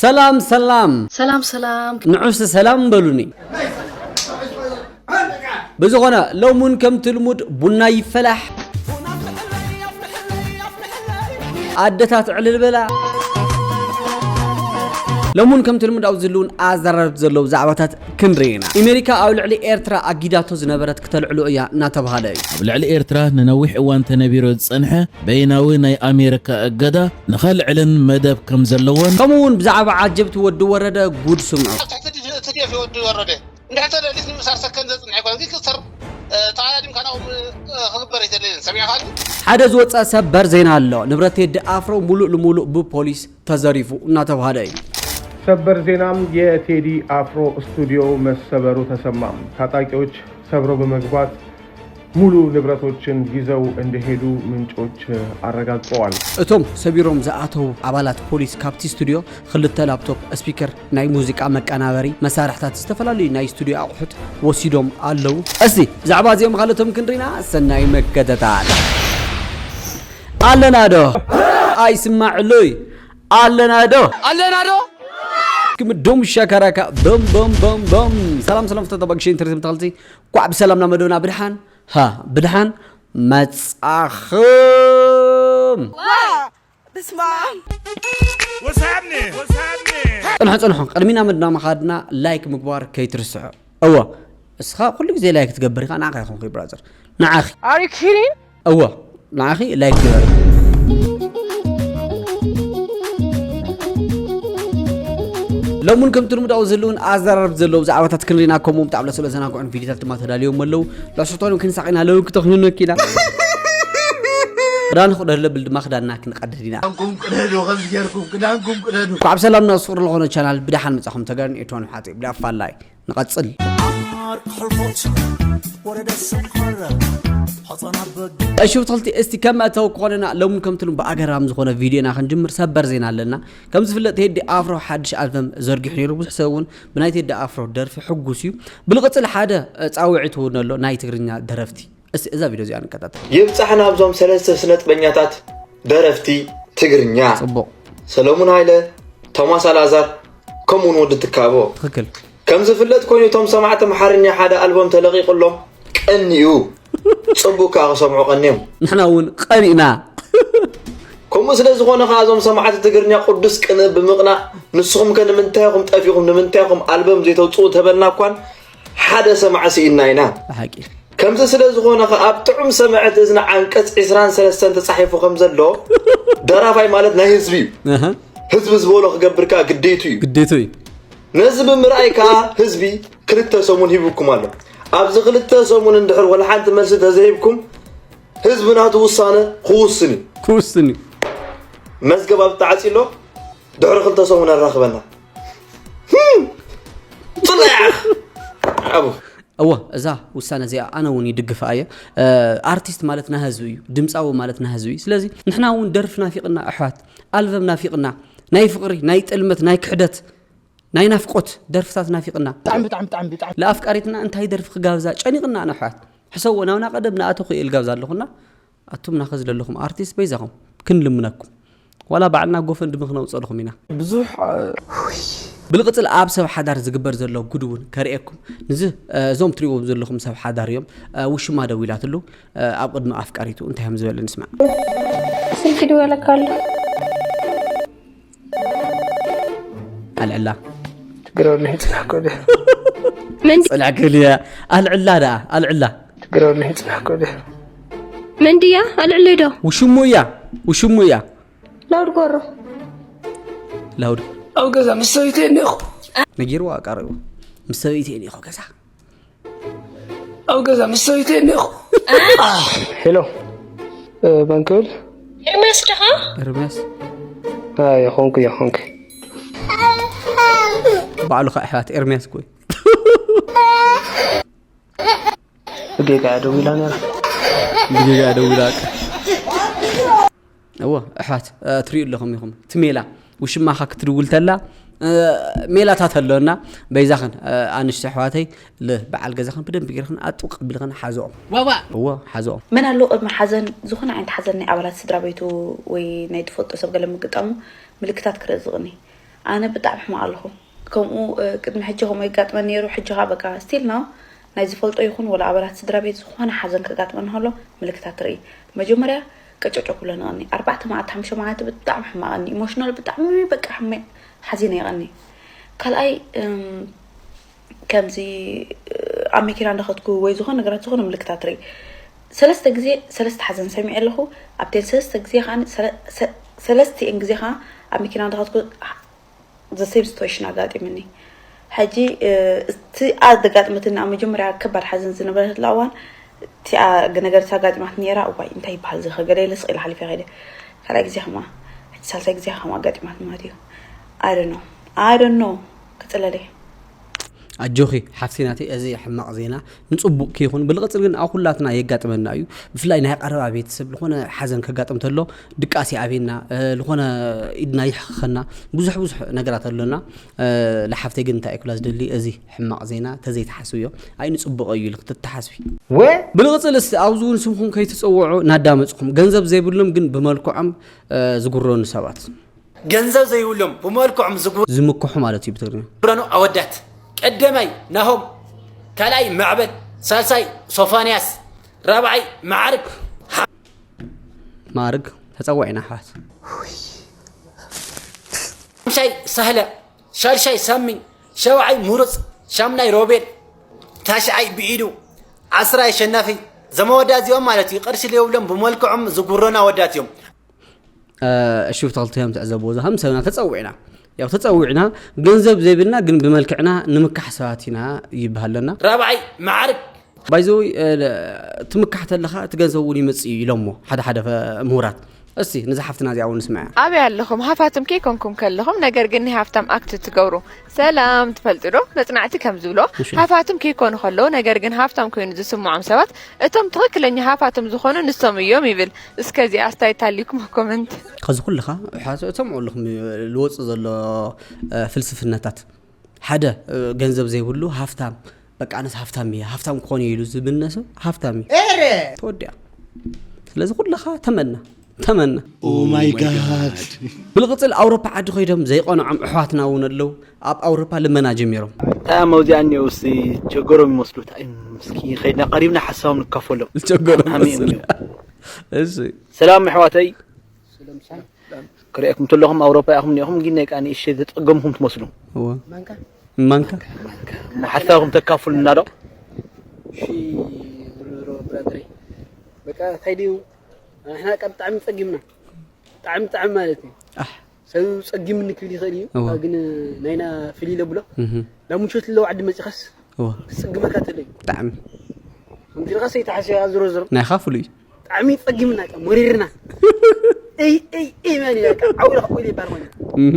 ሰላም ሰላም። ሰላም ሰላም። ንዑስ ሰላም በሉኒ። ብዝኾነ ሎሙን ከምቲ ልሙድ ቡና ይፈላሕ፣ ኣደታት ዕልል በላ። ሎሙን ከምቲ ልሙድ ኣብ ዝህልውን ኣዘራረብቲ ዘለዉ ዛዕባታት ክንርኢ ኢና። ኣሜሪካ ኣብ ልዕሊ ኤርትራ ኣጊዳቶ ዝነበረት ክተልዕሎ እያ እናተባሃለ እዩ። ኣብ ልዕሊ ኤርትራ ንነዊሕ እዋን ተነቢሩ ዝጸንሐ በይናዊ ናይ ኣሜሪካ እገዳ ንኸልዕልን መደብ ከም ዘለዎን፣ ከምኡ እውን ብዛዕባ ዓጀብቲ ወዲ ወረደ ጉድ ስምዑ። ኣብ ትሕቲ ትድየፍ ወዲ ወረደ እንድሕር ተደሊት ንምእሳር ሰከን ዘፅንሐ ይኮን ግን ክስር ተዓላዲምካ ናብኡ ክግበር ኣይተለየን ሰሚዕካ። ሓደ ዝወፀ ሰበር ዜና ኣሎ። ንብረት ቴዲ ኣፍሮ ሙሉእ ልሙሉእ ብፖሊስ ተዘሪፉ እናተባሃለ እዩ። ሰበር ዜናም የቴዲ አፍሮ ስቱዲዮ መሰበሩ ተሰማ። ታጣቂዎች ሰብረው በመግባት ሙሉ ንብረቶችን ይዘው እንደሄዱ ምንጮች አረጋግጠዋል። እቶም ሰቢሮም ዝኣተዉ ኣባላት ፖሊስ ካብቲ ስቱዲዮ ክልተ ላፕቶፕ፣ ስፒከር፣ ናይ ሙዚቃ መቀናበሪ መሳርሕታት፣ ዝተፈላለዩ ናይ ስቱዲዮ ኣቑሑት ወሲዶም ኣለዉ። እስቲ ብዛዕባ እዚኦም ካልኦቶም ክንርኢና ሰናይ መከተታል። ኣለና ዶ ኣይስማዕሉይ ኣለና ዶ ኣለና ዶ ክምዶም ሸካራካ በም በም በም በም። ሰላም ሰላም ፍተታ ባግሸ ኢንተርኔት ተኸታተልቲ፣ ኳዕ ብሰላም ናብ መደብና ብድሓን ሃ ብድሓን መጻኹም። ብስማም ጽንሑ ጽንሑ፣ ቅድሚና መድና ምኻድና ላይክ ምግባር ከይትርስዑ። እወ እስኻ ኩሉ ግዜ ላይክ ትገብር ኢኻ፣ ንዓኻ ይኹንኺ ብራዘር፣ ንዓኺ። Are you kidding? እወ ንዓኺ ላይክ ግበር። ሎሙን ከምቲ ልሙድ ኣብ ዝህልውን ኣዘራርብ ዘለዉ ዛዕባታት ክንሪና፣ ከምኡ ብጣዕሚ ስለዘናግዑን ቪዲዮታት ድማ ተዳልዮም ኣለዉ። ለሶቶን ክንሳቂና ለውን ክተኽኑን ነኪና። ክዳን ክደለ ብል ድማ ክዳንና ክንቀድድ ኢና። ክዳንኩም ቅደዱ፣ ከምዚ ጌርኩም ክዳንኩም ቅደዱ። ካብ ሰላምና ስቑር ዝኾነ ቻናል ብደሓን መጻኹም ተጋርን ኤርትራን ሓጺ ብዳፋላይ ንቐጽል። እሺ ብትኽልቲ እስቲ ከም መእተዊ ክኾነና ሎምን ከምትሉም ብኣገራም ዝኾነ ቪድዮና ክንጅምር ሰበር ዜና ኣለና። ከም ዝፍለጥ ቴዲ ኣፍሮ ሓድሽ ኣልበም ዘርጊሑ ነይሩ። ብዙሕ ሰብ እውን ብናይ ቴዲ ኣፍሮ ደርፊ ሕጉስ እዩ። ብልቕጽል ሓደ ጻውዒት እውን ኣሎ ናይ ትግርኛ ደረፍቲ። እስቲ እዛ ቪድዮ እዚኣ ንከታተል። ይብጻሕ ናብዞም ሰለስተ ስነጥበኛታት ደረፍቲ ትግርኛ ጽቡቕ። ሰለሙን ሃይለ፣ ቶማስ ኣልኣዛር ከምኡውን ወዲ ትካቦ። ትኽክል። ከም ዝፍለጥ ኮይኑ እቶም ሰማዕቲ ኣምሓርኛ ሓደ ኣልበም ተለቒቑሎም ቀኒኡ። ጽቡቅ ከኣ ክሰምዑ ቀንዮም። ንሕና እውን ቀኒእና። ከምኡ ስለ ዝኾነ ከኣ እዞም ሰማዕቲ ትግርኛ ቅዱስ ቅንእ ብምቕናእ ንስኹም ከ ንምንታይ ኢኹም ጠፊኹም ንምንታይ ኢኹም ኣልበም ዘይተውፅኡ ተበልና እኳን ሓደ ሰማዒ ስኢንና ኢና። ብሓቂ። ከምዚ ስለ ዝኾነ ከኣ ኣብ ጥዑም ሰምዒ እቲ እዝኒ ዓንቀፅ ዒስራን ሰለስተን ተፃሒፉ ከም ዘሎ ደራፋይ ማለት ናይ ህዝቢ እዩ። ኣሃ። ህዝቢ ዝበሎ ክገብር ከኣ ግዴቱ እዩ። ግዴቱ እዩ። ነዚ ብምርኣይ ከኣ ህዝቢ ክልተ ሰሙን ሂቡኩም ኣሎ። ኣብዚ ክልተ ሰሙን እንድሕር ወላ ሓንቲ መልሲ ተዘይሂብኩም ህዝቢ ናቱ ውሳነ ክውስን እዩ። ክውስን እዩ። መዝገብ ኣብ ተዓፂ ኣሎ። ድሕሪ ክልተ ሰሙን ኣራኽበና። ህም! ጥልያኽ! ኣቡ። እወ እዛ ውሳነ እዚኣ ኣነ እውን ይድግፋ እየ። እ፣ ኣርቲስት ማለት ናይ ህዝቢ እዩ፣ ድምፃዊ ማለት ናይ ህዝቢ እዩ። ስለዚ ንሕና እውን ደርፊ ናፊቕና ኣሕዋት፣ ኣልበም ናፊቕና፣ ናይ ፍቕሪ፣ ናይ ጥልመት፣ ናይ ክሕደት፣ ናይ ናፍቆት ደርፍታት ናፊቕና። ብጣዕሚ ብጣዕሚ ብጣዕሚ ብጣዕሚ ለኣፍቃሪትና እንታይ ደርፊ ክጋብዛ ጨኒቕና ኣነ ኣሕዋት። ሕሰብዎ ናብና ቀደም ንኣተኹ እየ ልጋብዛ ኣለኹና ኣቱም ናኸዚ ዘለኹም ኣርቲስት በይዛኹም ክንልምነኩም ዋላ ባዕልና ጎፈንድሚ ክነውፀልኹም ኢና። ብዙሕ ብልቕፅል ኣብ ሰብ ሓዳር ዝግበር ዘሎ ጉድ እውን ከርእየኩም። ንዚ እዞም ትሪእዎም ዘለኹም ሰብ ሓዳር እዮም። ውሽማ ደዊላትሉ ኣብ ቅድሚ ኣፍቃሪቱ እንታይ እዮም ዝበለ ንስማዕ። ስልኪ ድወለካ ኣሎ። ኣልዕላ ትግረሉ ይፅናኮ ደ ፅላዕ ክብል እያ። ኣልዕላ ደኣ ኣልዕላ ትግረሉ ይፅናኮ ደ መንድያ ኣልዕለይ ዶ? ውሽሙ እያ ውሽሙ እያ። ላውድ ጎሮ ላውድ ኣብ ገዛ ምስ ሰበይተይ እኒኹ ነጊርዋ ኣቃሪቡ ምስ ሰበይተይ እኒኹ ገዛ ኣብ ገዛ ምስ ሰበይተይ እኒኹ። ሄሎ፣ መን ክብል? ኤርሚያስ ድኻ? ኤርሚያስ ይኾንኩ ይኾንኩ። ባዕሉ ኸ ኣሕዋት ኤርሚያስ እኮ እዩ። ብጌጋ እያ ደዊላ ነራ። ብጌጋ ደዊላ። እወ ኣሕዋት ትሪኡ ኣለኹም ኢኹም። እቲ ሜላ ውሽማኻ ክትድውል ተላ ሜላታት ኣለና። በይዛኽን ኣንሽቲ ኣሕዋተይ በዓል ገዛኽን ብደንቢ ጌርኽን ኣጥብቕ ኣቢልኽን ሓዝኦም። ዋዋ እወ ሓዝኦም። መን ኣሎ ቅድሚ ሓዘን ዝኾነ ዓይነት ሓዘን ናይ ኣባላት ስድራ ቤቱ ወይ ናይ ትፈልጦ ሰብ ገለ ምግጣሙ ምልክታት ክርኢ ዝቕኒ? ኣነ ብጣዕሚ ሕማቕ ኣለኹ። ከምኡ ቅድሚ ሕጂ ከምኡ የጋጥመኒ ነይሩ። ሕጂ ኸዓ በቃ ስቲል ናው ናይ ዝፈልጦ ይኹን ወላ ኣባላት ስድራ ቤት ዝኾነ ሓዘን ከጋጥመኒ ከሎ ምልክታት ትርኢ። መጀመርያ ቀጨጨ ኩለኒ ቀኒ ኣርባዕተ መዓልቲ ሓሙሽተ መዓልቲ ብጣዕሚ ሕማቐኒ፣ ኢሞሽናል ብጣዕሚ በቃ ሕመ ሓዚነ ይቐኒ። ካልኣይ ከምዚ ኣብ መኪና እንዳኸትኩ ወይ ዝኾነ ነገራት ዝኾነ ምልክታት ርኢ። ሰለስተ ግዜ ሰለስተ ሓዘን ሰሚዐ ኣለኹ። ኣብተን ሰለስተ ግዜ ከዓ ሰለስቲኤን ግዜ ከዓ ኣብ መኪና እንዳኸትኩ ዘሴም ስቶሽን ኣጋጢምኒ። ሕጂ እቲ ኣጋጥመትኒ ኣብ መጀመርያ ከባድ ሓዘን ዝነበረትላ እዋን እቲኣ ነገር ኣጋጢማት ነራ። እዋይ እንታይ ይበሃል እዚ ከገለ ኢለ ስቕ ኢለ ሓሊፈ ከይደ። ካልኣይ ግዜ ከማ ሕጂ ሳልሳይ ግዜ ከማ ኣጋጢማት ማለት እዩ። ኣደኖ ኣደኖ ክፅለለይ። ኣጆኺ ሓፍቲ ናተይ፣ እዚ ሕማቕ ዜና ንጽቡቕ ከይኹን፣ ብልቕጽል ግን ኣብ ኩላትና የጋጥመና እዩ። ብፍላይ ናይ ቀረባ ቤተሰብ ዝኾነ ሓዘን ከጋጥም ተሎ ድቃስ ይኣብየና፣ ዝኾነ ኢድና ይሕኸኸና፣ ብዙሕ ብዙሕ ነገራት ኣሎና። ለሓፍተይ ግን እንታይ እኩላ ዝደሊ፣ እዚ ሕማቕ ዜና ተዘይተሓስብዮ ኣይ ንጽቡቕ እዩ ኢልክ ተተሓስቢ። ወ ብልቕጽል እስቲ ኣብዚ እውን ስምኹም ከይትጸውዑ ናዳመጽኹም፣ ገንዘብ ዘይብሎም ግን ብመልክዖም ዝጉረኑ ሰባት። ገንዘብ ዘይብሎም ብመልክዖም ዝጉ ዝምክሑ ማለት እዩ ብትግርኛ። ረኑ ኣወዳት ቀደማይ ናሆም ካልኣይ ማዕበል ሳልሳይ ሶፋንያስ ራብዓይ ማዕርግ ማዕርግ ተጸዋዒና ኣሕዋት። ሓምሻይ ሳህለ ሻድሻይ ሳሚ ሸውዓይ ሙሩፅ ሻምናይ ሮቤል ታሽዓይ ብኢዱ ዓስራይ ኣሸናፊ ዘመወዳ እዚኦም ማለት እዩ ቅርሺ ዘይብሎም ብመልክዖም ዝጉረኑ ኣወዳት እዮም። እሺ ብተኽልቲ ከም ትዕዘብዎ እዛ ከም ሰብና ተፀዊዕና ያው ተፀዊዕና ገንዘብ ዘይብልና ግን ብመልክዕና ንምካሕ ሰባት ኢና ይበሃል ኣለና። ራብዓይ ማዕርግ ባይዘወይ ትምካሕ ተለኻ እቲ ገንዘብ እውን ይመፅእ እዩ ኢሎሞ ሓደ ሓደ ፈ- ምሁራት። እስቲ ነዛ ሓፍትና እዚኣ እውን ንስምዐያ። ኣበይ ኣለኹም? ሃፋትም ከይኮንኩም ከለኹም፣ ነገር ግን ናይ ሃፍታም ኣክት ትገብሩ ሰላም ትፈልጡ ዶ? መጽናዕቲ ከም ዝብሎ እሺ። ሃፋትም ከይኮኑ ከለዉ፣ ነገር ግን ሃፍታም ኮይኑ ዝስምዖም ሰባት፣ እቶም ትኽክለኛ ሃፋትም ዝኾኑ ንሶም እዮም ይብል። እስከ እዚኣ ኣስተያየት ታሊኩም ኮመንት። ከዚ ኩልኻ ሓ- እሰምዖ ኣለኹም ልወፅእ ዘሎ እ፣ ፍልስፍናታት ሓደ እ፣ ገንዘብ ዘይብሉ ሃፍታም በቃ ኣነስ ሃፍታም እየ ሃፍታም ክኾን እየ ኢሉ ዝምነ ሰብ ሃፍታም እዩ ኤረ ተወዲኣ። ስለዚ ኩልኻ ተመና ተመና። Oh my God። ብልቕፅል ኣውሮፓ ዓዲ ኮይዶም ዘይቐንዖም ኣሕዋትና እውን ኣለዉ ኣብ ኣውሮፓ ልመና ጀሚሮም። እንታይ እሞ እዚኣ እኒኦ እስቲ ቸገሮም ይመስሉ እንታይ ምስኪ ከይድና ቀሪብና ሓሳቦም ንካፈሎም ዝቸገሮም ኣሜን ይመስሉ። እዮም። እሺ ሰላም ኣሕዋተይ ክርእየኩም ተለኹም ኣውሮፓ ኢኹም እኒኦኹም ግን ናይ ቃ ንእሽተይ ዘፀገምኹም ትመስሉ እወ ማንካ ሓሳብኩም ተካፍሉና ዶ እሺ ብሮ ብራደረይ በቃ እንታይ ድዩ ንሕና ቃ ብጣዕሚ ፀጊምና ብጣዕሚ ብጣዕሚ ማለት እዩ ኣሕ ሰብ ፀጊምኒ ክብል ይኽእል እዩ እወ። ግን ናይና ፍልይ ለብሎ እህ ዳሙቾት ለዋ ዓዲ መፂኻስ እወ ክፅግመካ ተለዩ ብጣዕሚ ከምቲ ኢልካ ሰይተሓስያ ዝሮ ዝሮ ናይኻ ፍሉይ ብጣዕሚ ፀጊምና ቃ ሞሪርና እይ እይ እይ መን እዩ በቃ ዓውለ ከቁል ይባል ኮይኑ እህ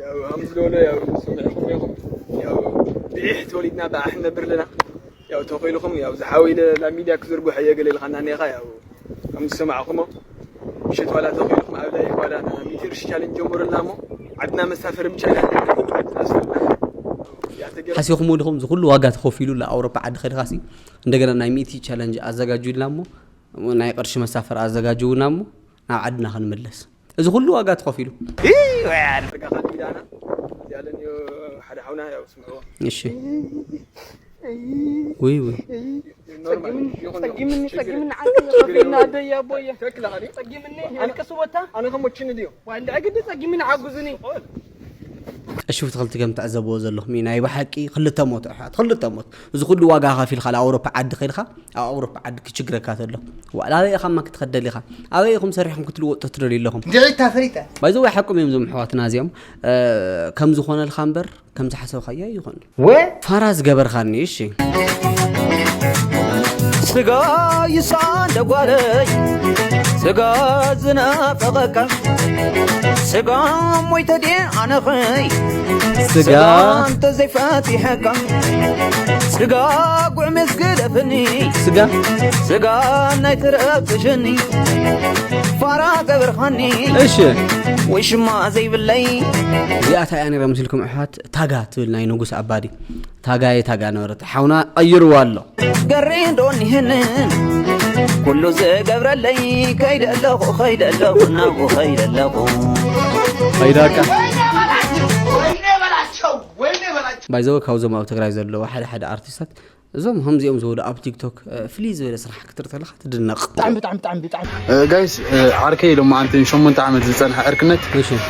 ያው አምስሎ ነው ያው ስምዕኩም ይኹም ያው ብዒሕ ተወሊድና ብዓሕ ነብር ኣለና ያው ተኾይልኹም ያው ዝሓወይለ ናብ ሚድያ ክዝርግሖ እየ ገለ ኢልካና ኔኻ ያው ከም ዝሰማዕኹሞ ምሸት ዋላ ተኾይልኹም ኣብ ላይ ዋላ ሚእቲ ቅርሺ ቻለንጅ ጀምሩልና እሞ ዓድና መሳፈሪ ምቻ ኢና ኣስፍና ያተገ ሓሲኹም ወድኹም ዝኩሉ ዋጋ ተኸፊሉ ለኣውሮፓ ዓዲ ኸድኻሲ እንደገና ናይ ሚእቲ ቻለንጅ ኣዘጋጁልና እሞ ናይ ቅርሺ መሳፈር ኣዘጋጅውና እሞ ናብ ዓድና ክንምለስ እዚ ኩሉ ዋጋ ተኸፊሉ ርጋ ካልእ ሚዳና ያለን ሓደ ሓውና ያው ስምዕዎ እሺ ውይ ውይ ኖርማል ይኹን ጸጊምኒ ጸጊምኒ ዓንከ ከፊልና ኣደይ ኣቦየ ትክክል ኣኸዲ ጸጊምኒ የልቅስ ቦታ ኣነ ከሞችን ድዮ ዋንዳ ግዲ ጸጊምኒ ዓጉዝኒ እሺ ብትኽልቲ ከም ትዕዘብዎ ዘለኹም እዩ ናይ ብሓቂ ክልተ ሞት ኣሕዋት ክልተ ሞት እዚ ኩሉ ዋጋ ከፊልካ ኣብ ኣውሮፓ ዓዲ ከይድካ ኣብ ኣውሮፓ ዓዲ ክችግረካ ተሎ ዋላ ኣበይ ኢኻ እማ ክትኸድ ደሊኻ ኣበይ ኢኹም ሰሪሕኩም ክትልወጡ ትደልዩ ኣለኹም እንድዒ ታፈሪጠ ባይዘወይ ሓቆም እዮም እዞም ኣሕዋትና እዚኦም ከም ዝኾነልካ እምበር ከም ዝሓሰብካዮ ኣይኾን ወ ፋራ ዝገበርካኒ እሺ ስጋ ይሳን ደጓለይ ስጋ ዝናፈቐካ ስጋ ሞይተ ድየ ኣነኸይ ስጋ እንተዘይፈቲሐካ ስጋ ጉዕሜስ ግደፍኒ ስጋ ስጋ ናይ ትረብሸኒ ፋራ ገበርኻኒ እሺ ወይ ሽማ ዘይብለይ እዚኣታ እያ ነይራ ምስልኩም ኣሕዋት ታጋ ትብል ናይ ንጉስ ኣባዲ ታጋየ ታጋ ነበረት ሓውና ቀይርዋ ኣሎ ገሬ ዶ እኒህንን ኩሉ ዝገብረለይ ከይደ ኣለኹ ከይደ ኣለኹ ናብኡ ከይደ ኣለኹ ኣይዳካ ወይኔ በላቸው፣ ወይኔ በላቸው፣ ወይኔ በላቸው። ባይዘወ ካብዞም ኣብ ትግራይ ዘለዉ ሓደ ሓደ ኣርቲስታት እዞም ከምዚኦም ዝበሉ ኣብ ቲክቶክ ፍልይ ዝበለ ስራሕ ክትርኢ ከለካ ትድነቕ። ብጣዕሚ ብጣዕሚ ብጣዕሚ ብጣዕሚ ጋይስ ዓርከይ ኢሎም መዓንትን ሸሞንተ ዓመት ዝፀንሐ ዕርክነት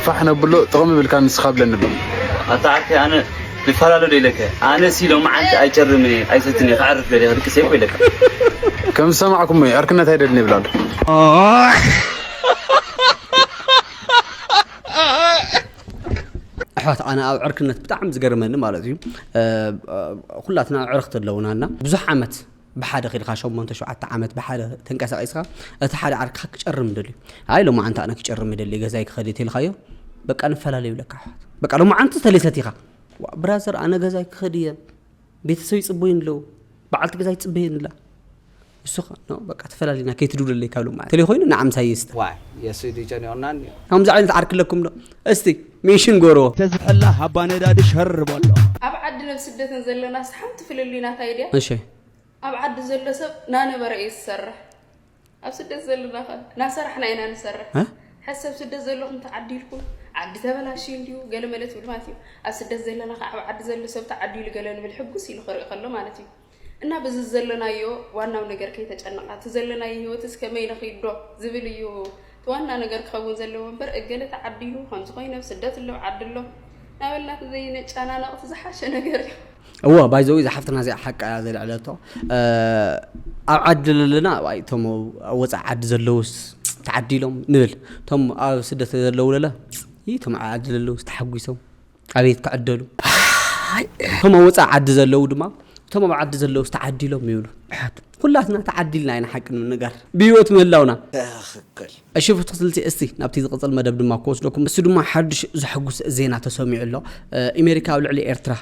ፋሕ ነብሎ ጥቕሚ ብልካ ንስኻ ብለኒ ብሎ ኣታ ዓርከይ ኣነ ይፈላለ ዶ ኢለከ ኣነ ሲ ሎም መዓንቲ ኣይጨርም እየ ኣይሰትን እየ ክዓርፍ ደልየ ክድቅስ እየ እኮ ኢለካ ከም ዝሰማዕኩም እዩ ዕርክነት ኣይደልን ይብላሉ ኣሕዋት ኣነ ኣብ ዕርክነት ብጣዕሚ ዝገርመኒ ማለት እዩ ኩላትና ዕርክቲ ኣለውና እና ብዙሕ ዓመት ብሓደ ኺልካ ሸሞንተ ሸውዓተ ዓመት ብሓደ ተንቀሳቒስካ እቲ ሓደ ዓርክኻ ክጨርም ደልዩ ኣይ ሎማዓንቲ ኣነ ክጨርም ይደሊ ገዛይ ክኸድ ተልካዮ በቃ ንፈላለዩ ይብለካ ኣሕዋት በቃ ሎማዓንቲ ተለይሰት ኢኻ ብራዘር ኣነ ገዛይ ክኸድ እየ ቤተሰብ ይፅበዩን ኣለዉ በዓልቲ ገዛ ይፅበየን ኣላ እሱኻ በቃ ተፈላሊና ከይትድውለለይ ካብ ሎማዓንቲ ተለይ ኮይኑ ንዓምሳይ ይስተ ዋይ የስዲ ጀኒዮናን እዩ ከምዚ ዓይነት ዓርኪ ኣለኩም ዶ እስቲ ሜንሽን ጎርዎ ተዝሕላ ሃባ ነዳዲ ሸር በሎ ኣብ ዓድን ኣብ ስደትን ዘለናስ ሓንቲ ፍልልይና እንታይ ድያ? እሺ ኣብ ዓዲ ዘሎ ሰብ ናነበረ እዩ ዝሰርሕ። ኣብ ስደት ዘለና ኸ ናሰራሕና ኢና ንሰርሕ። እ? ሕሰብ ስደት ዘለኹም ተዓዲልኩም ዓዲ ተበላሽዩ እንድዩ ገለ መለ ትብል ማለት እዩ። ኣብ ስደት ዘለና ኸ ኣብ ዓዲ ዘሎ ሰብ ተዓዲሉ ገለ ንብል ሕጉስ ኢሉ ክርኢ ከሎ ማለት እዩ። እና ብዚ ዘለናዮ ዋናው ነገር ከይተጨነቓ እቲ ዘለናዮ ህይወትስ ከመይ ነኺዶ ዝብል እዩ እቲ ዋና ነገር ክኸውን ዘለዎ እምበር እገለ ተዓዲሉ ከምዚ ኮይኑ ኣብ ስደት ኣሎ ዓዲ ኣሎ ናበልና እቲ ዘይነጨናነቕ እቲ ዝሓሸ ነገር እዩ። እወ ባይዘዊ ዝሓፍትና እዚኣ ሓቃ እያ ዘልዕለቶ ኣብ ዓዲ ዘለና እቶም ወፃእ ዓዲ ዘለውስ ተዓዲሎም ንብል እቶም ኣብ ስደት ዘለዉ ለለ እቶም ዓዲ ዘለውስ ተሓጒሶም ኣቤት ክዕደሉ እቶም ኣብ ወፃእ ዓዲ ዘለዉ ድማ እቶም ኣብ ዓዲ ዘለውስ ተዓዲሎም ይብሉ ኣሓት ኩላትና ተዓዲልና ኢና ሓቂ ንምንጋር ብህይወት ምህላውና ትኽክል እሺ ፍትክትልቲ እስቲ ናብቲ ዝቕፅል መደብ ድማ ክወስደኩም እሱ ድማ ሓዱሽ ዘሐጉስ ዜና ተሰሚዑ ኣሎ ኣሜሪካ ኣብ ልዕሊ ኤርትራ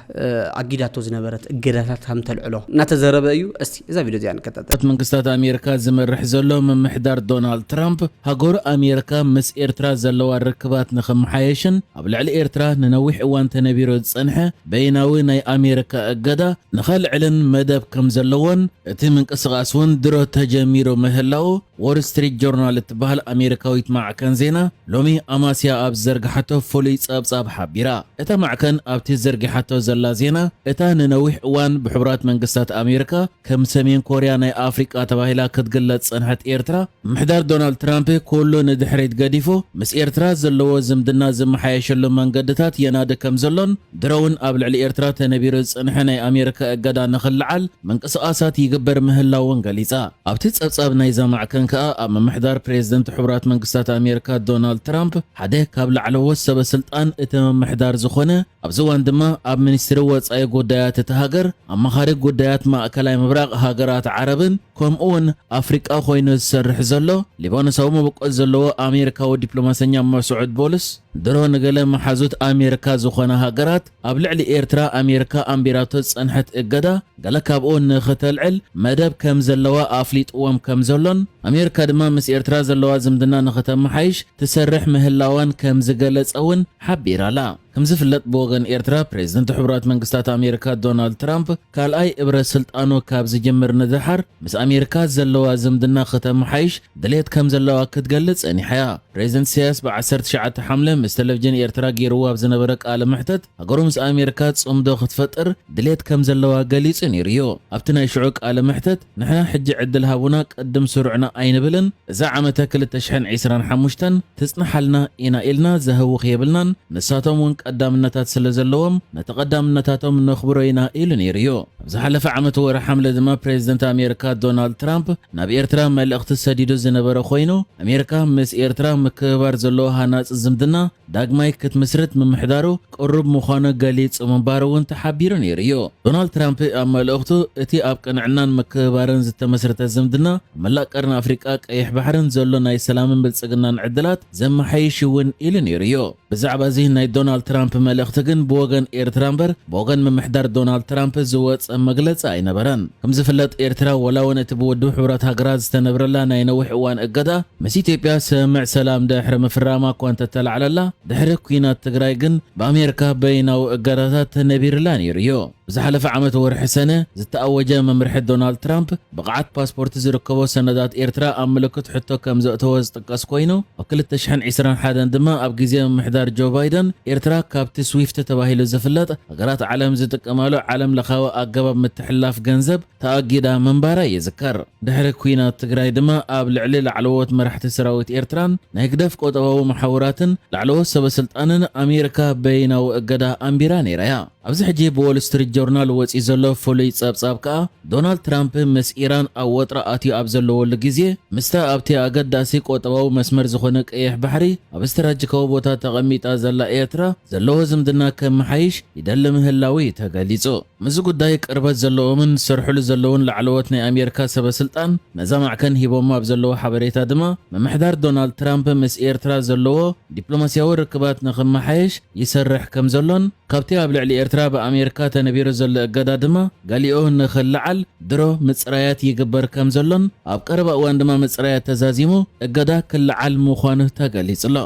ኣጊዳቶ ዝነበረት እገዳታት ከም ተልዕሎ እናተዘረበ እዩ እስቲ እዛ ቪድዮ እዚኣ ንከታተል መንግስታት ኣሜሪካ ዝመርሕ ዘሎ ምምሕዳር ዶናልድ ትራምፕ ሃገሩ ኣሜሪካ ምስ ኤርትራ ዘለዋ ርክባት ንኽመሓየሽን ኣብ ልዕሊ ኤርትራ ንነዊሕ እዋን ተነቢሮ ዝጸንሐ በይናዊ ናይ ኣሜሪካ እገዳ ንኸልዕልን መደብ ከም ዘለዎን እቲ ምንቅስቓስ እውን ድሮ ተጀሚሩ ምህላዉ ዎል ስትሪት ጆርናል እትበሃል ኣሜሪካዊት ማዕከን ዜና ሎሚ ኣማስያ ኣብ ዝዘርግሓቶ ፍሉይ ጸብጻብ ሓቢራ። እታ ማዕከን ኣብቲ ዘርጊሓቶ ዘላ ዜና እታ ንነዊሕ እዋን ብሕቡራት መንግስታት ኣሜሪካ ከም ሰሜን ኮርያ ናይ ኣፍሪቃ ተባሂላ ክትግለጽ ዝጸንሐት ኤርትራ ምምሕዳር ዶናልድ ትራምፕ ኩሉ ንድሕሪት ገዲፉ ምስ ኤርትራ ዘለዎ ዝምድና ዝመሓየሸሉ መንገድታት የናዲ ከም ዘሎን ድሮ እውን ኣብ ልዕሊ ኤርትራ ተነቢሩ ዝጸንሐ ናይ ኣሜሪካ እገዳ ንኽልዓል ምንቅስቓሳት ይግበር ምህላውን ገሊጻ። ኣብቲ ጸብጻብ ናይዛ ማዕከን ከኣ ኣብ ምምሕዳር ፕሬዝደንት ሕቡራት መንግስታት ኣሜሪካ ዶናልድ ትራምፕ ሓደ ካብ ላዕለዎት ሰበ ስልጣን እቲ ምምሕዳር ዝኾነ ኣብዚ እዋን ድማ ኣብ ሚኒስትሪ ወጻኢ ጉዳያት እቲ ሃገር ኣማኻሪ ጉዳያት ማእከላይ ምብራቕ ሃገራት ዓረብን ከምኡ እውን ኣፍሪቃ ኮይኑ ዝሰርሕ ዘሎ ሊባኖሳዊ መበቆል ዘለዎ ኣሜሪካዊ ዲፕሎማሰኛ መስዑድ ቦልስ ድሮ ንገለ መሓዙት ኣሜሪካ ዝኾና ሃገራት ኣብ ልዕሊ ኤርትራ ኣሜሪካ ኣንቢራቶ ዝጸንሐት እገዳ ገለ ካብኡ ንኽተልዕል መደብ ከም ዘለዋ ኣፍሊጥዎም ከም ዘሎን ኣሜሪካ ድማ ምስ ኤርትራ ዘለዋ ዝምድና ንኽተመሓይሽ ትሰርሕ ምህላዋን ከም ዝገለጸ እውን ሓቢራላ። ከም ዝፍለጥ ብወገን ኤርትራ ፕሬዝደንት ሕቡራት መንግስታት ኣሜሪካ ዶናልድ ትራምፕ ካልኣይ እብረ ስልጣኑ ካብ ዝጅምር ንደሓር ምስ ኣሜሪካ ዘለዋ ዝምድና ከተመሓይሽ ድሌት ከም ዘለዋ ክትገልጽ ጸኒሓ እያ። ፕሬዝደንት ኢሳያስ ብ ዓሰርተ ትሽዓተ ሓምለ ምስ ቴሌቭዥን ኤርትራ ገይርዎ ኣብ ዝነበረ ቃለ መሕተት ሃገሩ ምስ ኣሜሪካ ጽምዶ ክትፈጥር ድሌት ከም ዘለዋ ገሊጹ ነይሩ እዩ። ኣብቲ ናይ ሽዑ ቃለ መሕተት ንሕና ሕጂ ዕድል ሃቡና ቅድም ስሩዕና ኣይንብልን እዛ ዓመተ ክልተ ሽሕን ዕስራን ሓሙሽተን ትጽንሓልና ኢና ኢልና ዘህውኽ የብልናን ንሳቶም እውን ቀዳምነታት ስለ ዘለዎም ነቲ ቀዳምነታቶም ነኽብሮ ኢና ኢሉ ነይሩ እዩ። ኣብ ዝሓለፈ ዓመት ወርሒ ሓምለ ድማ ፕሬዝደንት ኣሜሪካ ዶናልድ ትራምፕ ናብ ኤርትራ መልእኽቲ ሰዲዱ ዝነበረ ኮይኑ ኣሜሪካ ምስ ኤርትራ ምክብባር ዘለዎ ሃናጺ ዝምድና ዳግማይ ክትምስርት ምምሕዳሩ ቅሩብ ምዃኑ ገሊጹ ምንባሩ እውን ተሓቢሩ ነይሩ እዩ። ዶናልድ ትራምፕ ኣብ መልእኽቱ እቲ ኣብ ቅንዕናን ምክብባርን ዝተመስረተ ዝምድና ኣብ መላእ ቀርኒ ኣፍሪቃ ቀይሕ ባሕርን ዘሎ ናይ ሰላምን ብልጽግናን ዕድላት ዘመሓይሽ እውን ኢሉ ነይሩ እዩ። ብዛዕባ እዚ ናይ ዶናልድ ትራምፕ መልእኽቲ ግን ብወገን ኤርትራ እምበር ብወገን ምምሕዳር ዶናልድ ትራምፕ ዝወፀ መግለፂ ኣይነበረን። ከም ዝፍለጥ ኤርትራ ወላ እውን እቲ ብውድብ ሕቡራት ሃገራት ዝተነብረላ ናይ ነዊሕ እዋን እገዳ ምስ ኢትዮጵያ ስምምዕ ሰላም ድሕሪ ምፍራማ እኳ እንተተላዕለላ ድሕሪ ኲናት ትግራይ ግን ብኣሜሪካ በይናዊ እገዳታት ተነቢርላ ነይሩ እዩ። ዝሓለፈ ዓመት ወርሒ ሰነ ዝተኣወጀ መምርሒ ዶናልድ ትራምፕ ብቕዓት ፓስፖርት ዝርከቦ ሰነዳት ኤርትራ ኣብ ምልክት ሕቶ ከም ዘእተወ ዝጥቀስ ኮይኑ፣ ኣብ ክልተ ሽሕን ዕስራን ሓደን ድማ ኣብ ግዜ ምምሕዳር ጆ ባይደን ኤርትራ ካብቲ ስዊፍት ተባሂሉ ዝፍለጥ ሃገራት ዓለም ዝጥቀማሉ ዓለም ለኻዊ ኣገባብ ምትሕልላፍ ገንዘብ ተኣጊዳ ምንባራ ይዝከር። ድሕሪ ኲናት ትግራይ ድማ ኣብ ልዕሊ ላዕለዎት መራሕቲ ሰራዊት ኤርትራን ናይ ህግደፍ ቆጠባዊ መሓውራትን ላዕለዎት ሰበስልጣንን ኣሜሪካ በይናዊ እገዳ ኣንቢራ ነይራ እያ። ኣብዚ ሕጂ ብዎል ስትሪት ጆርናል ወፂኡ ዘሎ ፍሉይ ጸብጻብ ከኣ ዶናልድ ትራምፕ ምስ ኢራን ኣብ ወጥሪ ኣትዩ ኣብ ዘለወሉ ግዜ ምስታ ኣብቲ ኣገዳሲ ቆጠባዊ መስመር ዝኾነ ቀይሕ ባሕሪ ኣብ ስትራቴጂካዊ ቦታ ተቐሚጣ ዘላ ኤርትራ ዘለዎ ዝምድና ከመሓይሽ ይደሊ ምህላዉ እዩ ተገሊጹ። ምስዚ ጉዳይ ቅርበት ዘለዎምን ዝሰርሕሉ ዘለውን ላዕለዎት ናይ ኣሜሪካ ሰበስልጣን ነዛ ማዕከን ሂቦሞ ኣብ ዘለዎ ሓበሬታ ድማ ምምሕዳር ዶናልድ ትራምፕ ምስ ኤርትራ ዘለዎ ዲፕሎማስያዊ ርክባት ንኽመሓየሽ ይሰርሕ ከም ዘሎን ካብቲ ኣብ ልዕሊ ኤርትራ ብኣሜሪካ ተነቢሩ ዘሎ እገዳ ድማ ገሊኡ ንኽልዓል ድሮ ምጽራያት ይግበር ከም ዘሎን ኣብ ቀረባ እዋን ድማ ምጽራያት ተዛዚሙ እገዳ ክልዓል ምዃኑ ተገሊጹ ኣሎ።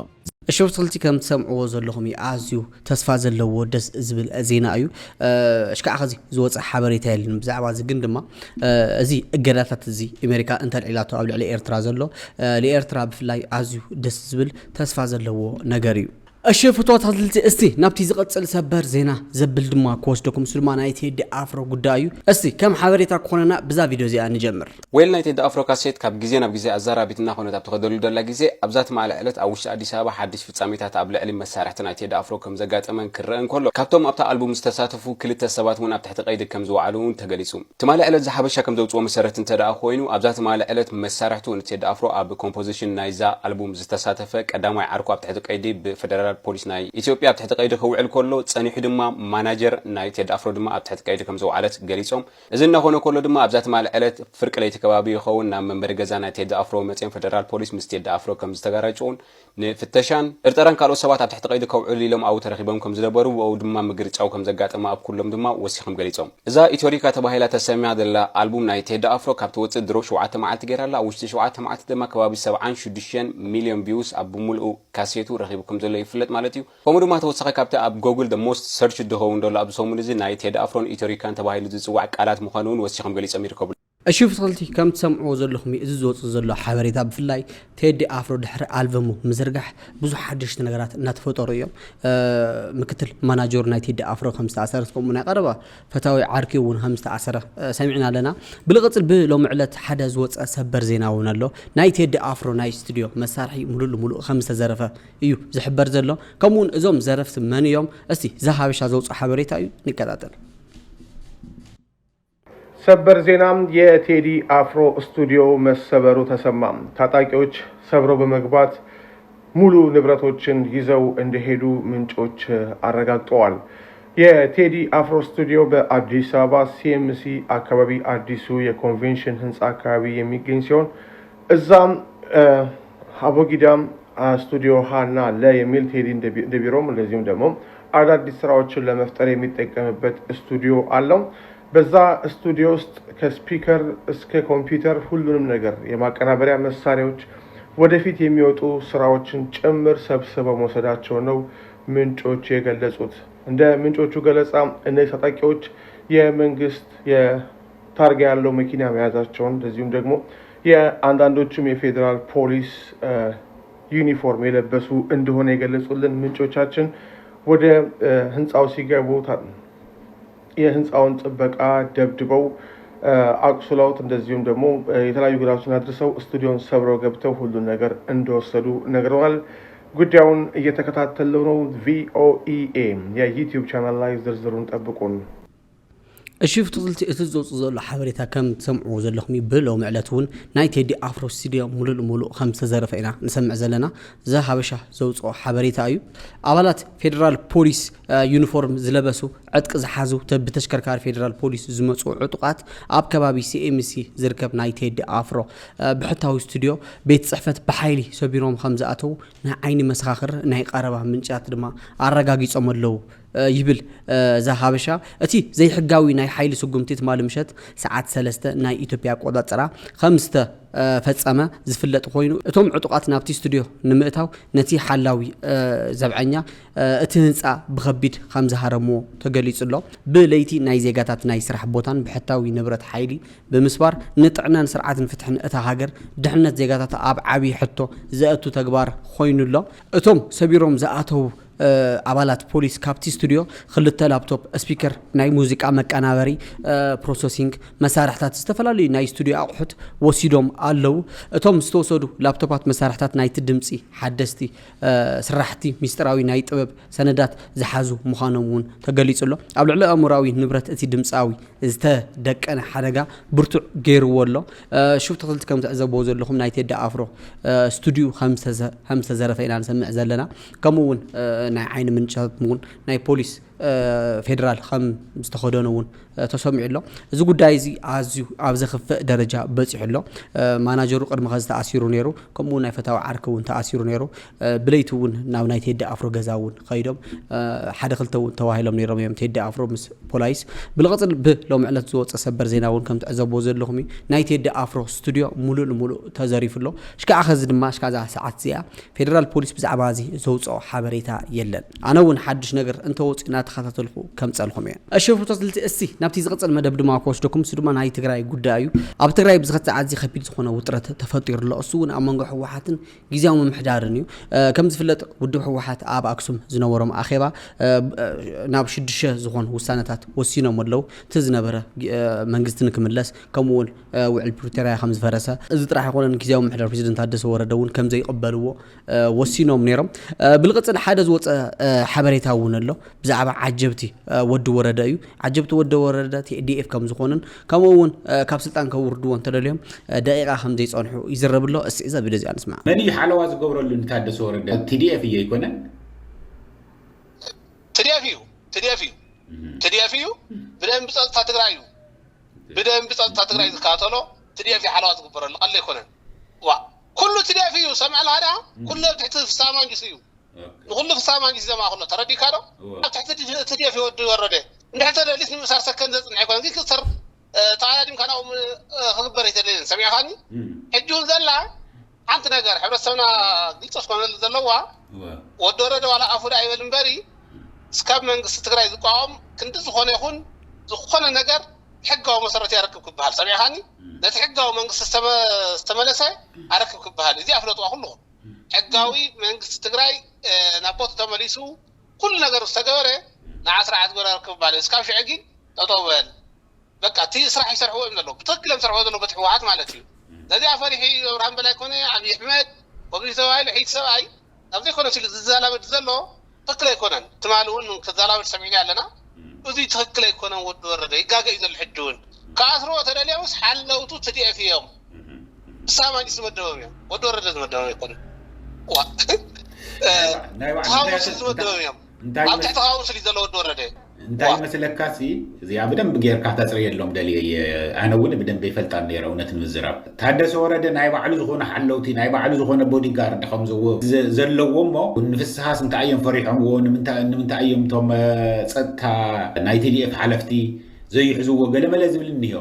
እሺ፣ ብትኽልቲ ከም ትሰምዕዎ ዘለኹም እዩ። ኣዝዩ ተስፋ ዘለዎ ደስ ዝብል ዜና እዩ። እ፣ እሽካዕ ኸዚ ዝወፀ ሓበሬታ የለን ብዛዕባ እዚ፣ ግን ድማ፣ እ፣ እዚ እገዳታት እዚ ኣሜሪካ እንተልዒላቶ ኣብ ልዕሊ ኤርትራ ዘሎ፣ እ፣ ንኤርትራ ብፍላይ ኣዝዩ ደስ ዝብል ተስፋ ዘለዎ ነገር እዩ። እሺ፣ ፍትዋት ተኸታተልቲ፣ እስቲ ናብቲ ዝቐጽል ሰበር ዜና ዘብል ድማ ክወስደኩም። እሱ ድማ ናይ ቴዲ ኣፍሮ ጉዳይ እዩ። እስቲ ከም ሓበሬታ ክኾነና ብዛ ቪድዮ እዚኣ ንጀምር። ዌል ናይ ቴዲ ኣፍሮ ካሴት ካብ ግዜ ናብ ግዜ ኣዘራራቢት እናኾነት ኣብ ትኸደሉ ደላ ግዜ፣ ኣብዛ ትማሊ ዕለት ኣብ ውሽጢ ኣዲስ ኣበባ ሓድሽ ፍጻሜታት ኣብ ልዕሊ መሳርሕቲ ናይ ቴዲ ኣፍሮ ከም ዘጋጠመን ክረአ እንከሎ፣ ካብቶም ኣብታ ኣልቡም ዝተሳተፉ ክልተ ሰባት እውን ኣብ ትሕቲ ቀይዲ ከም ዝወዓሉ እውን ተገሊጹ። ትማሊ ዕለት ዝሓበሻ ከም ዘውጽኦ መሰረት እንተ ደኣ ኮይኑ፣ ኣብዛ ትማሊ ዕለት መሳርሕቱ ንቴዲ ኣፍሮ ኣብ ኮምፖዚሽን ናይዛ ኣልቡም ዝተሳተፈ ቀዳማይ ዓርኩ ኣብ ትሕቲ ቀይዲ ብፌደራል ፖሊስ ናይ ኢትዮጵያ ኣብ ትሕቲ ቀይዲ ክውዕል ከሎ፣ ጸኒሑ ድማ ማናጀር ናይ ቴዲ ኣፍሮ ድማ ኣብ ትሕቲ ቀይዲ ከም ዝወዓለት ገሊጾም። እዚ እናኾነ ከሎ ድማ ኣብዛ ትማሊ ዕለት ፍርቂ ለይቲ ከባቢ ይኸውን ናብ መንበሪ ገዛ ናይ ቴዲ ኣፍሮ መጺኦም ፌደራል ፖሊስ ምስ ቴዲ ኣፍሮ ከም ዝተጋራጭውን ንፍተሻን ጥርጠራን ካልኦት ሰባት ኣብ ትሕቲ ቀይዲ ከውዕሉ ኢሎም ኣብኡ ተረኺቦም ከም ዝነበሩ፣ ብኡ ድማ ምግርጫው ከም ዘጋጠመ ኣብ ኩሎም ድማ ወሲኾም ገሊጾም። እዛ ኢትዮሪካ ተባሂላ ተሰምያ ዘላ ኣልቡም ናይ ቴዲ ኣፍሮ ካብ ትወጽእ ድሮ ሸውዓተ መዓልቲ ገይራ ኣላ። ኣብ ውሽጢ ሸውዓተ መዓልቲ ድማ ከባቢ ሰብዓን ሽዱሽተን ሚልዮን ቪውስ ኣብ ብምሉኡ ካሴቱ ረኺቡ ከም ዘሎ ይፍለጥ ማለት እዩ። ከምኡ ድማ ተወሳኺ ካብቲ ኣብ ጎግል the most search ዝኸውን ዘሎ ኣብዚ ሰሙን እዚ ናይ ቴዲ ኣፍሮን ኢትዮሪካን ተባሂሉ ዝጽዋዕ ቃላት ምዃኑ እውን ወሲኾም ገሊጾም ይርከቡ። እሺ፣ ፍትኸልቲ ከም ትሰምዕዎ ዘለኹም እዩ። እዚ ዝወጽእ ዘሎ ሓበሬታ ብፍላይ ቴዲ ኣፍሮ ድሕሪ ኣልበሙ ምዝርጋሕ ብዙሕ ሓደሽቲ ነገራት እናተፈጠሩ እዮም። እ፣ ምክትል ማናጀሩ ናይ ቴዲ ኣፍሮ ከም ዝተኣሰረት፣ ከምኡ ናይ ቀረባ ፈታዊ ዓርኪ እውን ከም ዝተኣሰረ፣ እ፣ ሰሚዕና ኣለና። ብልቕጽል ብሎሚ ዕለት ሓደ ዝወጸ ሰበር ዜና እውን ኣሎ። ናይ ቴዲ ኣፍሮ ናይ ስቱዲዮ መሳርሒ ሙሉእ ልሙሉእ ከም ዝተዘረፈ እዩ ዝሕበር ዘሎ። ከምኡ እውን እዞም ዘረፍቲ መን እዮም? እስቲ እዛ ሓበሻ ዘውፅኦ ሓበሬታ እዩ፣ ንከታተል። ሰበር ዜና፣ የቴዲ አፍሮ ስቱዲዮ መሰበሩ ተሰማ። ታጣቂዎች ሰብረው በመግባት ሙሉ ንብረቶችን ይዘው እንደሄዱ ምንጮች አረጋግጠዋል። የቴዲ አፍሮ ስቱዲዮ በአዲስ አበባ ሲኤምሲ አካባቢ አዲሱ የኮንቬንሽን ህንፃ አካባቢ የሚገኝ ሲሆን እዛም፣ እ፣ አቦጊዳም፣ አ፣ ስቱዲዮ ሀ እና ለ የሚል ቴዲ እንደ ቢ-፣ እንደ ቢሮም እንደዚሁም ደግሞ አዳዲስ ስራዎችን ለመፍጠር የሚጠቀምበት ስቱዲዮ አለው። በዛ ስቱዲዮ ውስጥ ከስፒከር እስከ ኮምፒውተር ሁሉንም ነገር የማቀናበሪያ መሳሪያዎች፣ ወደፊት የሚወጡ ስራዎችን ጭምር ሰብስበው መውሰዳቸው ነው ምንጮች የገለጹት። እንደ ምንጮቹ ገለጻ እነዚህ ታጣቂዎች የመንግስት የታርጋ ያለው መኪና መያዛቸውን እንደዚሁም ደግሞ የአንዳንዶቹም የፌዴራል ፖሊስ፣ እ፣ ዩኒፎርም የለበሱ እንደሆነ የገለጹልን ምንጮቻችን ወደ፣ እ፣ ህንፃው ሲገቡ ታ-፣ የህንፃውን ጥበቃ ደብድበው፣ እ፣ አቁስለውት እንደዚሁም ደግሞ፣ እ፣ የተለያዩ ጉዳቶችን አድርሰው ስቱዲዮን ሰብረው ገብተው ሁሉን ነገር እንደወሰዱ ነግረውናል። ጉዳዩን እየተከታተልነው ነው። ቪኦኢኤ የዩቲዩብ ቻናል ላይ ዝርዝሩን ጠብቁን። እሺ፣ ፍትልቲ እቲ ዝወፅእ ዘሎ ሓበሬታ ከም ትሰምዕዎ ዘለኹም እዩ። ብሎሚ ዕለት እውን ናይ ቴዲ ኣፍሮ ስቱዲዮ ሙሉእ ሙሉእ ከም ዝተዘረፈ ኢና ንሰምዕ ዘለና። ዘ ሀበሻ ዘውፅኦ ሓበሬታ እዩ። ኣባላት ፌዴራል ፖሊስ፣ እ፣ ዩኒፎርም ዝለበሱ፣ ዕጥቂ ዝሓዙ፣ ተ-፣ ብተሽከርካሪ ፌዴራል ፖሊስ ዝመፁ ዕጡቓት ኣብ ከባቢ ሲኤምሲ ዝርከብ ናይ ቴዲ ኣፍሮ፣ እ፣ ብሕታዊ ስቱዲዮ ቤት ፅሕፈት ብሓይሊ ሰቢሮም ከም ዝኣተዉ ናይ ዓይኒ መሰኻኽር ናይ ቀረባ ምንጫት ድማ ኣረጋጊጾም ኣለዉ፣ እ፣ ይብል፣ እ፣ ዘ ሀበሻ። እቲ ዘይሕጋዊ ናይ ሓይሊ ስጉምቲ ትማሊ ምሸት ሰዓት ሰለስተ ናይ ኢትዮጵያ ኣቆጻጽራ ከም ዝተ-፣ ፈጸመ ዝፍለጥ ኮይኑ፣ እቶም ዕጡቓት ናብቲ ስቱድዮ ንምእታው ነቲ ሓላዊ ዘብዐኛ እቲ ህንጻ ብኸቢድ ከም ዝሃረምዎ ተገሊጹ ኣሎ። ብለይቲ ናይ ዜጋታት ናይ ስራሕ ቦታን ብሕታዊ ንብረት ሓይሊ ብምስባር፣ ንጥዕናን ስርዓትን ፍትሕን እታ ሃገር፣ ድሕነት ዜጋታት ኣብ ዓቢ ሕቶ ዘእቱ ተግባር ኮይኑ ኣሎ። እቶም ሰቢሮም ዝኣተዉ ኣባላት ፖሊስ ካብቲ ስቱድዮ ክልተ ላፕቶፕ፣ ስፒከር፣ ናይ ሙዚቃ መቀናበሪ፣ ፕሮሰሲንግ መሳርሕታት፣ ዝተፈላለዩ ናይ ስቱድዮ ኣቑሑት ወሲዶም ኣለዉ። እቶም ዝተወሰዱ ላፕቶፓት መሳርሕታት ናይቲ ድምጺ ሓደስቲ ስራሕቲ ሚስጥራዊ ናይ ጥበብ ሰነዳት ዝሓዙ ምዃኖም እውን ተገሊጹ ኣሎ። ኣብ ልዕሊ ኣእምሮኣዊ ንብረት እቲ ድምጻዊ ዝተደቀነ ሓደጋ ብርቱዕ ገይርዎ ኣሎ። ሽፍቶ ክልቲ ከም ትዕዘብዎ ዘለኹም ናይ ቴዲ ኣፍሮ ስቱድዩ ከም ዝተዘረፈ ኢና ንሰምዕ ዘለና። ከምኡ እውን ናይ ዓይኒ ምንጭታት እውን ናይ ፖሊስ ፌደራል ከም ዝተኸደኑ እውን ተሰሚዑ ኣሎ። እዚ ጉዳይ እዚ ኣዝዩ ኣብ ዘኽፍእ ደረጃ በፂሑ ኣሎ። ማናጀሩ ቅድሚ ኸዚ ተኣሲሩ ነይሩ፣ ከምኡ እውን ናይ ፈታዊ ዓርኪ እውን ተኣሲሩ ነይሩ። ብለይቲ እውን ናብ ናይ ቴዲ ኣፍሮ ገዛ እውን ከይዶም ሓደ ክልተ እውን ተዋሂሎም ነይሮም እዮም። ቴዲ ኣፍሮ ምስ ፖላይስ። ብልቕፅል ብሎሚ ዕለት ዝወፀ ሰበር ዜና እውን ከም ትዕዘብዎ ዘለኹም እዩ። ናይ ቴዲ ኣፍሮ ስቱድዮ ሙሉእ ንሙሉእ ተዘሪፉ ኣሎ። ሽካዕ ኸዚ ድማ ሽካዕ እዛ ሰዓት እዚኣ ፌደራል ፖሊስ ብዛዕባ እዚ ዘውፅኦ ሓበሬታ የለን። ኣነ እውን ሓድሽ ነገር እንተወፅኡ እናተኸታተልኩ ከምፀልኹም እየ። እሺ ፍቶት ልቲ እስቲ ናብቲ ዝቕፅል መደብ ድማ ክወስደኩም፣ እሱ ድማ ናይ ትግራይ ጉዳይ እዩ። ኣብ ትግራይ ብዝኸት ሰዓት እዚ ከቢድ ዝኾነ ውጥረት ተፈጢሩ ኣሎ። እሱ እውን ኣብ መንጎ ህወሓትን ግዜያዊ ምምሕዳርን እዩ። ከም ዝፍለጥ ውድብ ህወሓት ኣብ ኣክሱም ዝነበሮም ኣኼባ ናብ ሽዱሽተ ዝኾኑ ውሳነታት ወሲኖም ኣለዉ። እቲ ዝነበረ መንግስቲ ንክምለስ፣ ከምኡ እውን ውዕል ፕሪቶርያ ከም ዝፈረሰ፣ እዚ ጥራሕ ኣይኮነን፣ ግዜያዊ ምምሕዳር ፕሬዚደንት ታደሰ ወረደ እውን ከም ዘይቕበልዎ ወሲኖም ነይሮም። ብልቕፅል ሓደ ዝወፀ ሓበሬታ እውን ኣሎ ብዛዕባ ዓጀብቲ ወዲ ወረደ እዩ። ዓጀብቲ ወዲ ወረደ ቲ ዲ ኤፍ ከም ዝኾኑን ከምኡ እውን ካብ ስልጣን ከውርድዎ እንተደልዮም ደቂቓ ከም ዘይፀንሑ ይዝረብ ኣሎ። እስቲ እዛ ቪድዮ እዚኣ ንስማዕ። መን እዩ ሓለዋ ዝገብረሉ ንታደሰ ወረደ? ቲ ዲ ኤፍ እዩ ኣይኮነን? ቲ ዲ ኤፍ እዩ። ቲ ዲ ኤፍ እዩ። ቲ ዲ ኤፍ እዩ። ብደንቢ ፀጥታ ትግራይ እዩ። ብደንቢ ፀጥታ ትግራይ ዝከታተሎ ቲ ዲ ኤፍ እዩ ሓለዋ ዝግበረሉ። ቀሊል ኣይኮነን። ዋ ኩሉ ቲ ዲ ኤፍ እዩ። ሰምዐ ኣለኻ ድኣ? ኩሉ ኣብ ትሕቲ ፍስሃ ማንጁስ እዩ። ንኹሉ ፍስሃ ማንጁስ ዘማእኽሎ ተረዲእካ ዶ? ኣብ ትሕቲ ቲ ዲ ኤፍ እዩ ወዲ ወረደ። እንድሕር ተደሊስ ንምእሳር ሰከንድ ዘፅንሕ ኣይኮነን። ግን ክእሰር ተኣዳዲምካ ናብኡ ክግበር ኣይተደልን። ሰሚዕኻኒ? ሕጂ እውን ዘላ ሓንቲ ነገር ሕብረተሰብና ግልፂ ክኾነሉ ዘለዋ፣ ወዲ ወረደ ዋላ ኣፉ ደኣ ይበል እምበሪ፣ እስካብ መንግስቲ ትግራይ ዝቋቋም ክንዲ ዝኾነ ይኹን ዝኾነ ነገር ሕጋዊ መሰረት ያረክብ ክበሃል። ሰሚዕኻኒ? ነቲ ሕጋዊ መንግስቲ ዝተመ- ዝተመለሰ ኣረክብ ክበሃል። እዚኣ ፍለጥዋ ኩልኹም። ሕጋዊ መንግስቲ ትግራይ ናብ ቦቱ ተመሊሱ ኩሉ ነገር ዝተገበረ ንዓ ስርዓት ግብረ ክባል እዩ። እስካብ ሽዑ ግን ጠጠው በል። በቃ እቲ ስራሕ ይሰርሕዎ እዮም ዘለዉ። ብትክክል እዮም ዝሰርሕዎ ዘለዉ በቲ ህወሓት ማለት እዩ። ነዚኣ ፈሪሒ ኣብርሃም በላይ ኮነ ኣብይ ኣሕመድ ኮሚኒስት ተባሂሉ ሕይቲ ሰብኣይ ኣብ ዘይኮነ ሲሉ ዝዘላበድ ዘሎ ትክክል ኣይኮነን። ትማሊ እውን ክዘላበድ ሰሚዕና ኣለና። እዚ ትክክል ኣይኮነን። ወዲ ወረደ ይጋገ እዩ ዘሎ ሕጂ እውን ክኣስርዎ ተደልዮምስ ሓለውቱ ትዲኤፍ እዮም። ብሳማኝ ዝመደቦም እዮም። ወዲ ወረደ ዝመደቦም ኣይኮነን። ዋ ናይ ባዕሉ እንታይ ካውንስል ዝመደቦም እዮም። እንታይ ኣብ ይመስ- ትሕቲ ካውንስል እዩ ዘሎ ወዲ ወረደ። እንታይ ይመስለካሲ እዚኣ ብደንብ ጌርካ ተፅርየሎም ደልየ እየ። ኣነ እውን ብደንብ ይፈልጣ ነይረ እውነት ንምዝራብ ታደሰ ወረደ ናይ ባዕሉ ዝኾነ ሓለውቲ ናይ ባዕሉ ዝኾነ ቦዲጋርድ ከም ዘዎ- ዘ- ዘለዎ እሞ ንፍስሃስ እንታይ እዮም ፈሪሖምዎ ንምንታይ ንምንታይ እዮም እቶም እ፣ ፀጥታ ናይ ቲዲኤፍ ሓለፍቲ ዘይሕዝዎ ገለመለ ዝብል እኒሆ።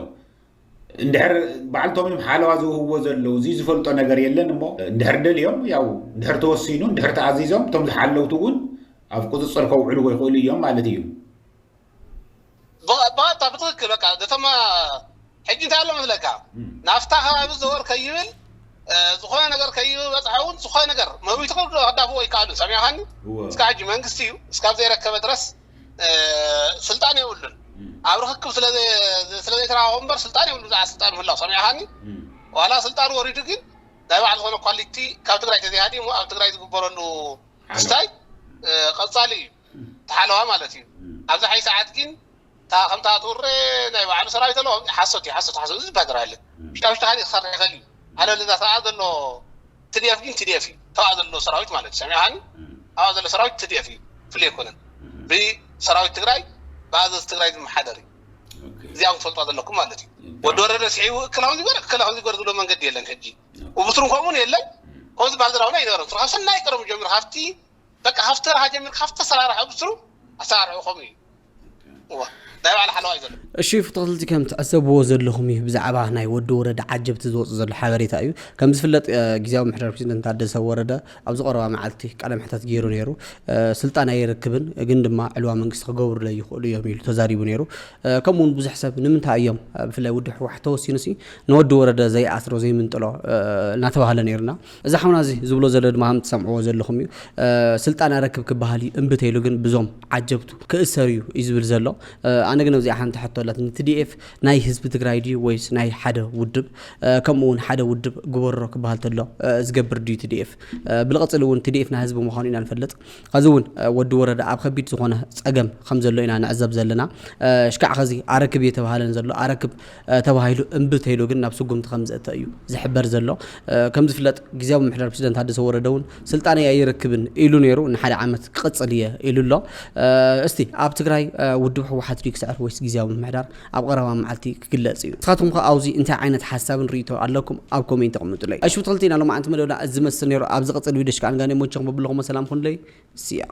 እንድሕር በዓልቶም እዮም ሓለዋ ዝውህብዎ ዘለዉ እዚ ዝፈልጦ ነገር የለን እሞ እንድሕር ደልዮም ያው እንድሕር ተወሲኑ እንድሕር ተኣዚዞም እቶም ዝሓለውቲ እውን ኣብ ቁፅፅር ከውዕልዎ ይኽእሉ እዮም ማለት እዩ። ብቐጥታ ብትኽክል በቃ ነቶም ሕጂ እንታይ ኣሎ መስለካ ናብታ ከባቢ ዘወር ከይብል እ፣ ዝኾነ ነገር ከይበፅሐ እውን ዝኾነ ነገር መዊቱ ከዳፍዎ ይከኣሉ። ሰሚዕኻኒ? እወ። እስካ ሕጂ መንግስቲ እዩ እስካብ ዘይረከበ ድረስ እ፣ ስልጣን የብሉን። ኣብ ርክክብ ስለ ዘ- ስለ ዘይተራኸቡ እምበር ስልጣን የብሉ ብዛዕባ ስልጣን ምህላው። ሰሚዕኻኒ? ዋላ ስልጣን ወሪዱ ግን ናይ ባዕሉ ዝኾነ ኳሊቲ ካብ ትግራይ ተዘይሃዲ እሞ ኣብ ትግራይ ዝግበረሉ ክስታይ እ፣ ቀፃሊ እዩ። ተሓለዋ ማለት እዩ። ኣብዚ ሓይ ሰዓት ግን እታ ከምታ ትውረ ናይ ባዕሉ ሰራዊት ኣለዎ። ሓሶት እዩ፣ ሓሶት፣ ሓሶት። እዚ ዝበሃል ነገር የለን። ውሽጣ ውሽጢ ካልእ ክሰርሕ ይኽእል እዩ። ኣነ ለዛ ሰብኣ ዘሎ ትዲኤፍ ግን ትዲኤፍ እዩ። ተብኣ ዘሎ ሰራዊት ማለት እዩ። ሰሚዕኻኒ? ኣብኣ ዘሎ ሰራዊት ትዲኤፍ እዩ። ፍሉይ ኣይኮነን። ብሰራዊት ትግራይ ብኣዘዝ ትግራይ ዝመሓደር እዩ። እዚኣ ክትፈልጧ ዘለኩም ማለት እዩ። ወዲ ወረደ ስዒቡ እክለ ከምዚ ግበር እክለ ከምዚ ግበር ዝብሎ መንገዲ የለን። ሕጂ ብብትሩ ከምኡን የለን። ከምዚ ባልደራውና ይነበረ ካብ ሰናይ ቀረሙ ጀምሩ ካብቲ በቃ ካብቲ ተራ ጀሚርካ ካብቲ ኣሰራርሓ ብስሩ ኣሰራርሑ ከምኡ እዩ። እዋ ናይ ባዕላ ሓለዋ እዩ ዘሎ። እሺ፣ ፍትወልቲ፣ ከም ትዕዘብዎ ዘለኹም እዩ ብዛዕባ ናይ ወዲ ወረደ ዓጀብቲ ዝወጽእ ዘሎ ሓበሬታ እዩ። ከም ዝፍለጥ፣ ግዝያዊ ምሕደር ፕሬዚደንት ታደሰ ወረደ ኣብዚ ቀረባ መዓልቲ ቃለ መሕተት ገይሩ ነይሩ። ስልጣን ኣይረክብን፣ ግን ድማ ዕልዋ መንግስቲ ክገብሩለይ ይኽእሉ እዮም ኢሉ ተዛሪቡ ነይሩ። ከምኡውን ብዙሕ ሰብ ንምንታይ እዮም፣ ብፍላይ ውድብ ህወሓት ተወሲኑ ሲ ንወዲ ወረደ ዘይኣስሮ ዘይምንጥሎ እናተባህለ ነይርና። እዚ ሓውና እዚ ዝብሎ ዘሎ ድማ ከም ትሰምዕዎ ዘለኹም እዩ። ስልጣን ኣረክብ ክበሃል እዩ እምብተ ኢሉ ግን ብዞም ዓጀብቱ ክእሰር እዩ እዩ ዝብል ዘሎ። ኣነ ግን ኣብዚኣ ሓንቲ ሕቶ ኣላት፣ ንትዲኤፍ ናይ ህዝቢ ትግራይ ድዩ ወይስ ናይ ሓደ ውድብ? ከምኡ እውን ሓደ ውድብ ግበሮ ክበሃል ተሎ ዝገብር ድዩ ትዲኤፍ? ብልቕፅል እውን ትዲኤፍ ናይ ህዝቢ ምዃኑ ኢና ንፈልጥ። ከዚ እውን ወዲ ወረደ ኣብ ከቢድ ዝኾነ ፀገም ከም ዘሎ ኢና ንዕዘብ ዘለና። ሽካዕ ከዚ ኣረክብ እየ ተባሃለን ዘሎ፣ ኣረክብ ተባሂሉ እምቢ ተይሉ ግን ናብ ስጉምቲ ከም ዘእተ እዩ ዝሕበር ዘሎ። ከም ዝፍለጥ፣ ግዝያዊ ምምሕዳር ፕሬዚደንት ታደሰ ወረደ እውን ስልጣነይ ኣይረክብን ኢሉ ነይሩ። ንሓደ ዓመት ክቕፅል እየ ኢሉ ኣሎ። እስቲ ኣብ ትግራይ ውድብ ህወሓት ድዩ ክስዕር ወይስ ግዝያዊ ምምሕዳር ኣብ ቀረባ መዓልቲ ክግለፅ እዩ። ንስኻትኩም ከ ኣብዚ እንታይ ዓይነት ሓሳብን ርእይቶ ኣለኩም? ኣብ ኮሜንት ኣቕምጡለይ። እሺ፣ ብትኽልቲ ኢና ሎማዓንቲ መደብና እዚ ዝመስል ነይሩ። ኣብ ዝቕፅል ቪድዮ ሽካዕ ንጋኔ ሞቸኹም በብለኹሞ ሰላም ኩንለይ። ሲያ።